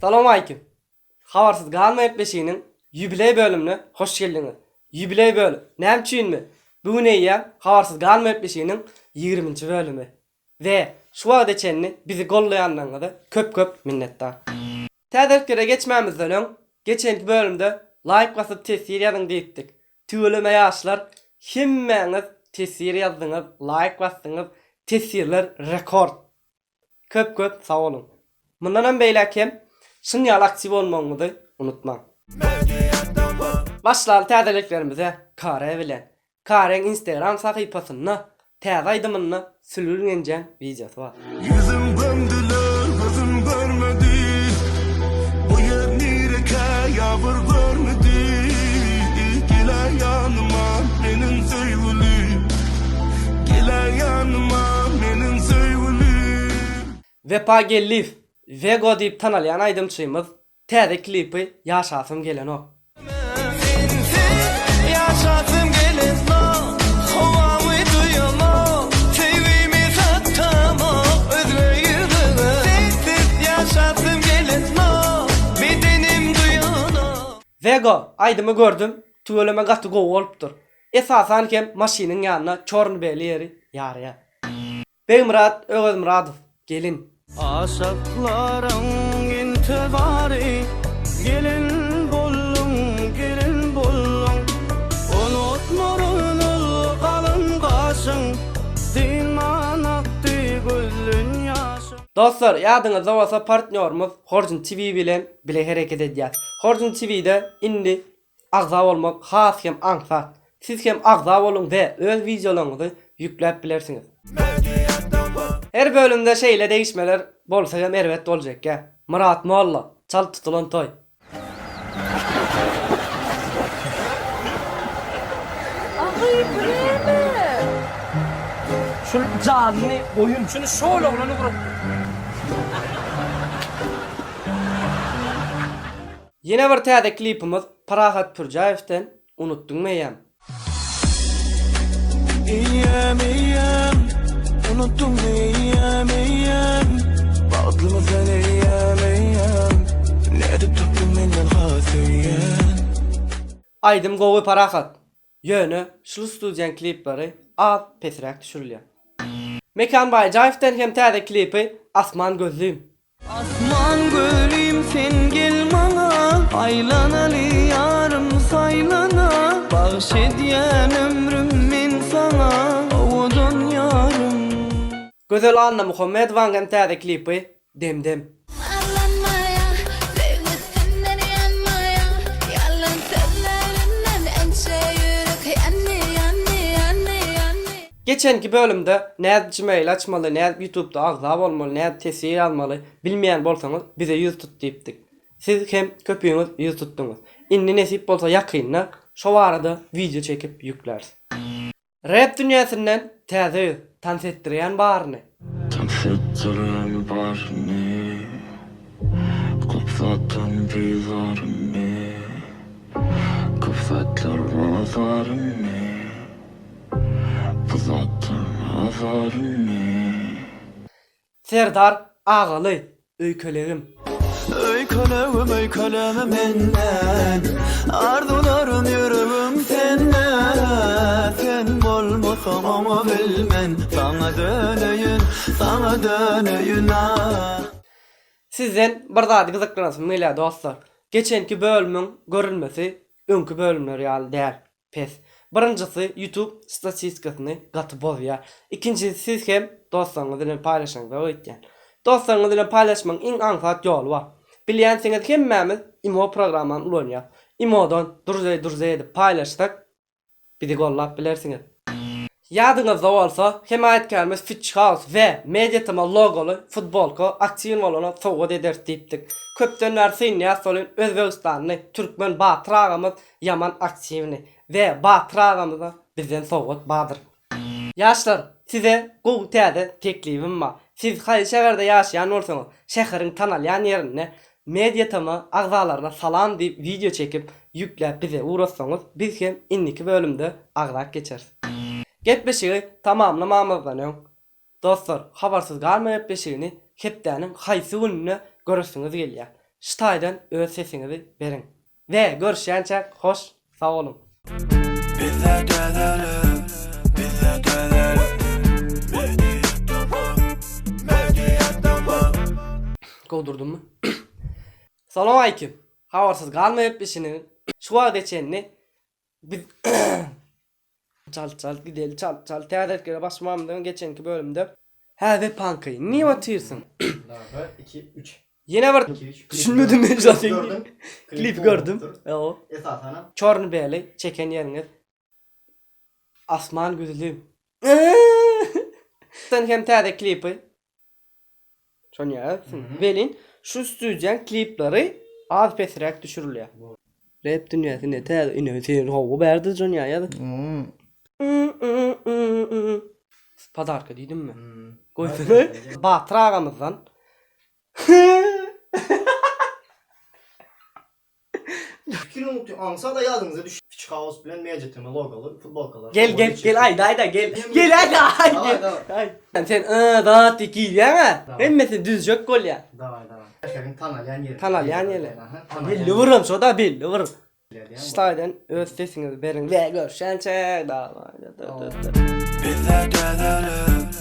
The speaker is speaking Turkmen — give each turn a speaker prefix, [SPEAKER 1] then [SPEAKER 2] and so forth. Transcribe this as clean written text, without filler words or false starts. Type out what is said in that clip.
[SPEAKER 1] Salowmalikim! Habarsyz galma gepleşiginiň ýubileý bölümine hoş geldiňiz! Ýubileý bölüm, näme üçinmi? Bu gün eýýäm Habarsyz galma gepleşiginiň ýigriminji bölümi. We şu wagta çenli bizi gollaýanlaryňyza köp köp minnetdar. Täzeliklere geçmämizden öň, geçenki bölümde laýk basyp teswir ýazyň diýipdik. Tüweleme ýaşlar hemmäňiz teswir ýazdyňyz, laýk basdyňyz, teswirler rekord. Köp köp sag boluň. Mundanam beýläk hem şun ýaly aktiw bolmagyňyzy unutmaň. Başlaly täzeliklerimize Kare bilen. Kareň instagram sahypasynda täze aýdymynda Sülgün Genjäň wideosy bar.
[SPEAKER 2] Ýüzüm gömdüler, gözüm görmedi, Bu ýer nirekä ýa bir görmedi. Geläý ýanyma meniň söýgülim, Geläý ýanyma meniň söýgülim.
[SPEAKER 1] Wepa Geldiýew, Wego diýip tanalýan aýdymçymyz Täze klipi ýaşasym gelenok.
[SPEAKER 3] Sensiz ýaşasym gelenok Howamy duýamok Söýgimi satamok Özge ýürege Sensiz ýaşasym gelenok Bedenim duýanok.
[SPEAKER 1] Wego aýdymy gördüm tüweleme gaty gowy bolupdyr. Esasan hem maşynyň ýanyna çorny beli ýeri ýarýar. Begmyrat Öwezmyradow, Gelin.
[SPEAKER 3] Aşyklaryň intizary, Gelin bolduň, gelin bolduň. Unutmaryn ol galyň gaşyň, Dynman akdy gözden ýaşyň.
[SPEAKER 1] Dostlar ýadyňyzda bolsa partnýorymyz Horjun TV bilen bile hereket edýäs. Horjun TV-de indi Agza bolmak has hem aňsat. Siz hem agza boluň we öz wideolaryňyzy ýükläp bilersiňiz. Her bölümde şeýle degişmeler bolsa hem erbet boljakýa. Myrat molla, çalt tutulan toý.
[SPEAKER 4] Agy bu näme?
[SPEAKER 5] Şul janly goýun. Şuny şol oglan ugratdy.
[SPEAKER 1] Ýene bir täze klipimiz Parahat Pürjäýewden Unutdyňmy eýýäm?
[SPEAKER 3] Eýýäm, eýýäm, unutdyňmy eýýäm, eýýäm Bagtlymy sen eýýäm, eýýäm Nädip tapdyň menden has söýýän.
[SPEAKER 1] Aýdym gowy Parahat. Ýöne şul studiýaň klipleri az pesräk düşürilýär. Mekan Baýjaýewden hem täze klipi Asman gözlim.
[SPEAKER 3] Asman gölüm sen gel maňa Aýlanaly ýarym saýlana Bagş edýän ömrüm men saňa Owadan ýarym.
[SPEAKER 1] Gözel Annamuhammedowaň hem täze klipi Dem dem.
[SPEAKER 6] Arlanmaýa, söýgi senden ýanmaýa, Ýalan sözlerinden ençe ýürek ýandy, ýandy, ýandy, ýandy.
[SPEAKER 1] Geçenki bölümde nädip gmail açmaly, nädip ýutubda agza bolmaly, nädip teswir ýazmaly bilmeýän bolsaňyz bize ýüz tut diýipdik. Siz hem köpüňiz ýüz tutduňyz. Indi nesip bolsa ýakynda şo barada wideo çekip ýükläris. Rap dünýäsinden täze ýüz, tans etdirýän baryny.
[SPEAKER 2] Tans etdirýän baryny, köp zatdan bizaryny, köp zatlar bazaryny. Bu zatdan azaryny.
[SPEAKER 1] Serdar Agaly öýkelegim.
[SPEAKER 3] Öýkelegim öýkeleme menden Arzularym ýüregim sende Sen bolmasaň oňa bilmen Saňa döneýin saňa döneýin ah.
[SPEAKER 1] Sizden bir zady gyzyklanasym gelýär dostlar. Geçenki bölümiň görülmesi öňki bölümler ýaly däl. Pes. Birinjisi YouTube statistikasyny gaty bozýar. Ikinjisi siz hem dostlaryňyz bilen paýlaşaňyzda öýtýän. Dostlaryňyz bilen paýlaşmagyň iň aňsat ýoly bar. Bilýänsiňiz hemmämiz imo programmany ulanýas. Imodan druzeý druzeý edip paýlaşsak bizi gollap bilersiňiz. Ýadyňyzda bolsa, hemaýatkärimiz Fitch House we Mediatm logoly futbolka aktiwny bolana sowgat ederis diýipdik. Köpden bäri synlaýas welin Özbegistanly türkmen Batyr agamyz ýaman aktiwny we Batyr agamyza bizden sowgat bardyr. Ýaşlar size gowy täze teklibim bar. Siz haýsy şäherde ýaşaýan bolsaňyz, şäheriň tanalýan ýerinde Media-TM agzalaryna salam diýip wideo çekip ýükläp bize ugratsaňyz biz hem indiki bölümde agzap geçeris. Gepleşigi tamamlamamyzdan öň dostlar habarsyz galma gepleşigini hepdäniň haýsy gününde göresiňiz gelýär? Şu taýdan öz sesiňizi beriň. We görüşýänçäk hoş sag boluň.
[SPEAKER 3] Bizde dözelim, bizde dözelim Medeniyet tamam, medeniyet tamam
[SPEAKER 1] Gowy durdummy? Salowmaleýkim. Habarsyz galma gepleşiginiň şu wagta çenli biz Çalt çalt gideli çalt çalt täzeliklere başlamamyzdan geçenki bölümde Hä Wepanky nirde otyrsyň?
[SPEAKER 7] 1 2 3
[SPEAKER 1] Ýene bir
[SPEAKER 7] 2 3
[SPEAKER 1] düşünmedim men zaten.
[SPEAKER 7] Gördüm.
[SPEAKER 1] Klip gördüm. Ýo.
[SPEAKER 7] Esasanam
[SPEAKER 1] Çorny beli çeken ýeriňiz. Asman güzli. Sen hem täze klipi Şony ýazsyň. Welin şu studiýaň klipleri az pesräk düşürilýär. Rap dünýäsi ne täze ine sen hawa bärde Jonýa ýaz. Podarka diýdimmi? Goýsana. Batyr agamyzdan.
[SPEAKER 7] Pikir unutdy aňsada ýadyňyza düş Fitch House bilen MCTM logoly futbolkalar.
[SPEAKER 1] Gel gel gel aýda aýda gel. Gel aýda aý gel.
[SPEAKER 7] Daway
[SPEAKER 1] Aý. Sen y zat diýip girýäň-ä. Hemmesi düzjek bolýar.
[SPEAKER 7] Daway daway. Şäheriň tanalýan ýeri.
[SPEAKER 1] Tanalýan ýeri.
[SPEAKER 7] Aha, tanalýan
[SPEAKER 1] Belli bir şo-da belli bir.
[SPEAKER 7] ýeri.
[SPEAKER 1] Şu taýdan öz sesiňizi beriň we görüşýänçä daway.
[SPEAKER 3] Bizde dözelim.